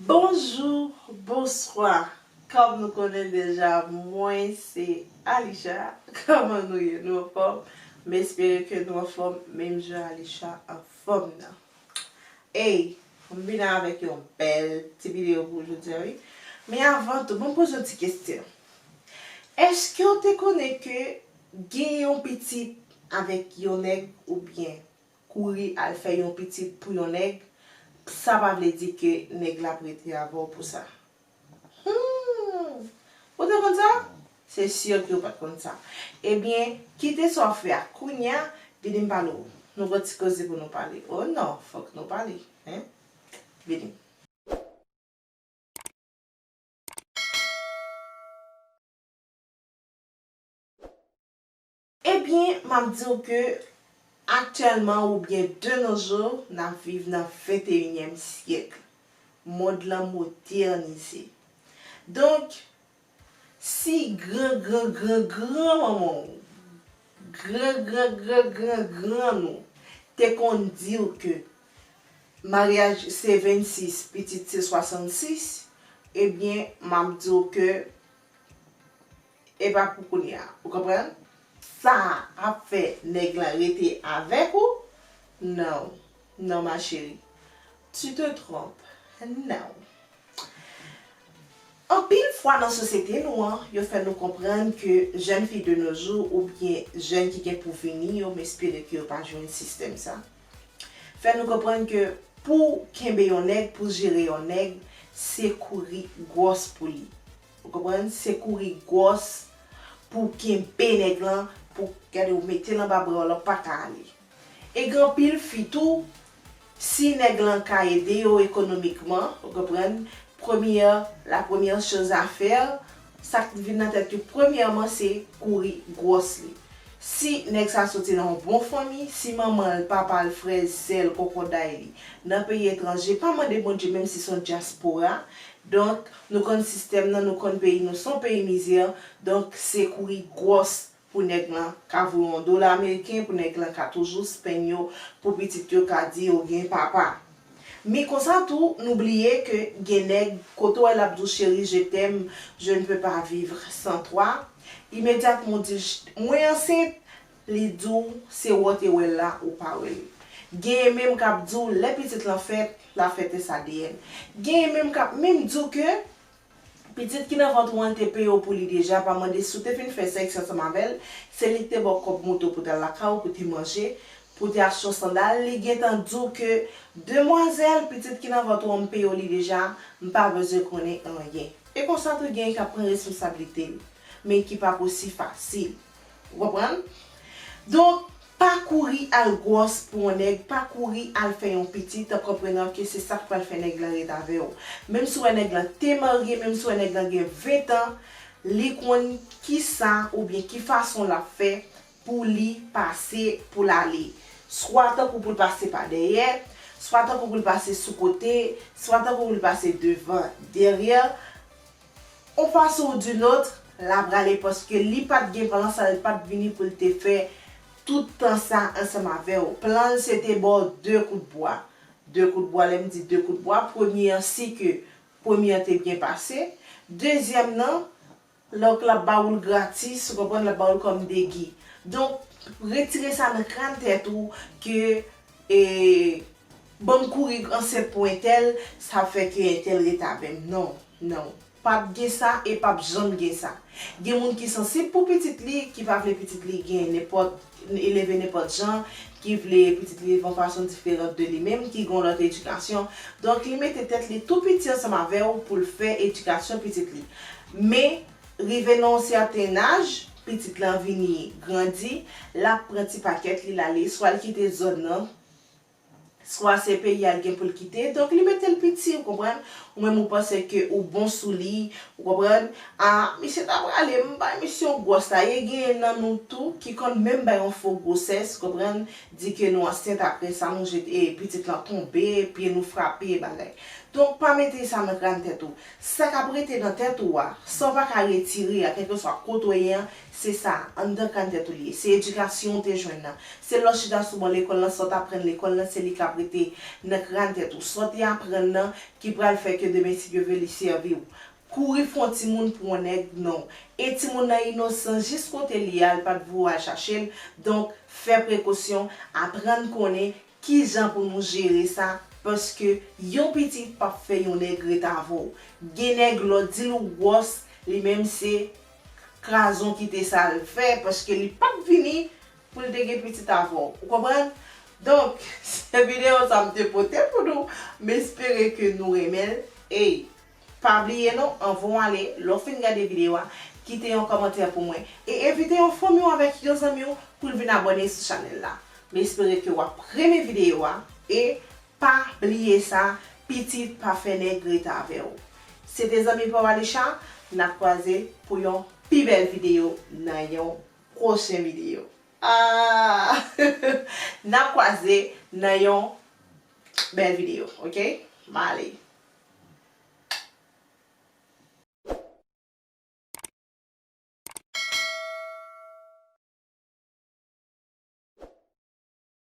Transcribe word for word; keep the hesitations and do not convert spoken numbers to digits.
Bonjou, bonswa. Kòm nou konnen deja, mwen se Alisha. Kòman nou ye? Nou anfòm? M espere ke nou anfòm menm jan Alisha anfòm nan. Ey, m vin avèk yon bèl ti videyo pou jodi a, wi. Men avan tou, ban m poze yon ti kesyon. Èske w te konnen ke gen yon pitit avèk yon nèg oubyen kouri al fè yon pitit pou yon nèg, sa pa vle di ke nèg la ap rete avè w pou sa. Hmm! Ou te konn sa? Se si ke w pa t konn sa. Ebyen, kite sa w ap fè a kounye a, vini m pale w. Nou gon ti koze pou nou pale. O non, fòk nou pale, en? Vini. Ebyen, m ap di w ke aktyèlman oubyen de nos jours, n ap viv nan venteyinyèm syèk. Mond lan modènize. Donk, si gran, gran, gran, gran manman w, gran, gran, gran, gran, gran nou te konn di w ke maryaj se vennsis, pitit se swasannsis, ebyen, m ap di w ke e pa pou kounye a. Ou konprann? Sa ap fè nèg lan rete avèk ou? Non. Non, ma chérie. Tu te trompes. Non. Anpil fwa nan sosyete nou an, yo fè nou konprann ke jèn fi de nos jours oubyen jèn ki gen pou vini yo, m espere ke yo pa jwenn sistèm sa. Fè nou konprann ke pou kenbe yon nèg, pou jere yon nèg, se kouri gwòs pou li. Ou konprann? Se kouri gwòs pou kenbe nèg lan, pou gade ou mete l anba bra w la, w pa ka ale. E gen anpil fi tou, si nèg lan ka ede yo ekonomikman, ou konprann, premyè, la première chose à faire, sa k vin nan tèt yo premyèman se kouri gwòs li. Si nèg sa soti nan yon bon fanmi, si manman l, papa l, frè l, sè l, kokoday li, nan peyi etranje, pa mande Bondye menm si se yon dyaspora. Donk, nou konn sistèm nan, nou konn peyi nou, se yon peyi mizè. Donk, se kouri gwòs pou nèg lan ka voye yon dola ameriken, pou nèg lan ka toujou spenn yo, pou pitit yo ka di yo gen papa. Men konsa tou, nou bliye ke gen nèg, kote w wè l ap di w, chérie, je t'aime, je ne peux pas vivre sans toi. Imedyatman w di, mwen ansent, li di w se wè w te wè l la, ou pa wè l. Genyen menm k ap di w, lè pitit lan fèt, l ap fèt S A D N. Genyen menm k ap menm di w ke pitit ki nan vant ou an te peye w pou li deja, pa mande si w te fin fè sèks ansanm avè l, se li ki te ba w kòb moto pou w t al lakay ou, pou w te manje, pou w te achte yon sandal, li gentan di w ke, demwazèl, pitit ki nan vant ou an, m peye w li deja, m pa bezwen konnen anyen. E konsa tou, genyen k ap pran responsablite l, men ki p ap osi fasil. Ou konprann? Donk, pa kouri al gwòs pou yon nèg, pa kouri al fè yon pitit, an konprenan ke se sa k pral fè nèg lan ret avè w. Menm si w wè nèg lan te marye, menm si w wè nèg lan gen ven tan, li konn kisa oubyen ki fason l ap fè pou li pase, pou l ale. Swa tankou pou l pase pa dèyè, swa tankou pou l pase sou kote, swa tankou pou l pase devan, dèyè. On fason ou d'une autre, l ap rale paske li pa t gen plan sa, li pa t vini pou l te fè tout tan sa ansanm avè w. Plan l se te ba w de kout bwa. De kout bwa, lè m di de kout bwa, premye an si ke premye an te byen pase. Dezyèm nan, lòk l ap ba ou l gratis, ou konprann, l ap ba ou l kòm degi. Donk, retire sa nan kràn tèt ou ke, e, ban m kouri ansent pou entèl, sa fè ke entèl ret avè m. Non, non. P ap gen sa e p ap janm gen sa. Gen moun ki sansib pou pitit li, ki pa vle pitit li gen nenpòt, leve nenpòt jan, ki vle pitit li leve yon fason diferan de li menm, ki gen yon lòt edikasyon. Donk, li mete tèt li tou piti ansanm avè w pou l fè edikasyon pitit li. Men, rive nan yon sèten aj, pitit lan vini grandi, l ap pran ti pakèt li, l ale, swa l kite zòn nan, swa se peyi a l gen pou l kite. Donk, li mete l piti, ou konprann? Ou menm ou panse ke ou bon sou li, ou konprann? A, misye ta prale, m bay misye yon gwòs la. E genyen nan nou tou ki konn menm bay yon fo gwosès, ou konprann? Di ke nou ansent, apre sa nou jete, e, pitit lan tonbe, pye nou frape, e bagay. Donk, pa mete sa nan kràn tèt ou. Sa k ap rete nan tèt ou a, sa w pa ka retire a, kèlkeswa kote w ye an, se sa, anndan kràn tèt ou li ye. Se edikasyon w te jwenn nan. Se lè w chita sou ban lekòl lan, sa w t aprann lekòl lan, se li k ap rete nan kràn tèt ou. Sa w te aprann nan, ki pral fè ke demen, si Dye vle, li sèvi w. Kouri fè yon timoun pou yon nèg, non. E timoun nan inosan jis kote li ye a, li pa t voye al chache l. Donk, fè prekosyon, aprann konnen kijan pou nou jere sa, paske yon pitit p ap fè yon nèg ret avè w. Gen nèg lè w di l ou gwòs, li menm se krazon kite sa l fè, paske li p ap vini pou l te gen pitit avè w. Ou konprann? Donk, se videyo sa m te pote pou nou. M espere ke nou renmen l. Ey, pa bliye non, anvan w ale, lè w fin gade videyo a, kite yon kòmantè pou mwen. E envite yon fanmi w avèk yon zanmi w pou l vin abòne sou chanèl la. M espere ke w ap renmen videyo a. E pa bliye sa, pitit pa fè nèg ret avè w. Se te zanmi pa w Alisha, n ap kwaze pou yon pi bèl videyo nan yon pwochen videyo. Ah! N ap kwaze nan yon bèl videyo, oke? M ale.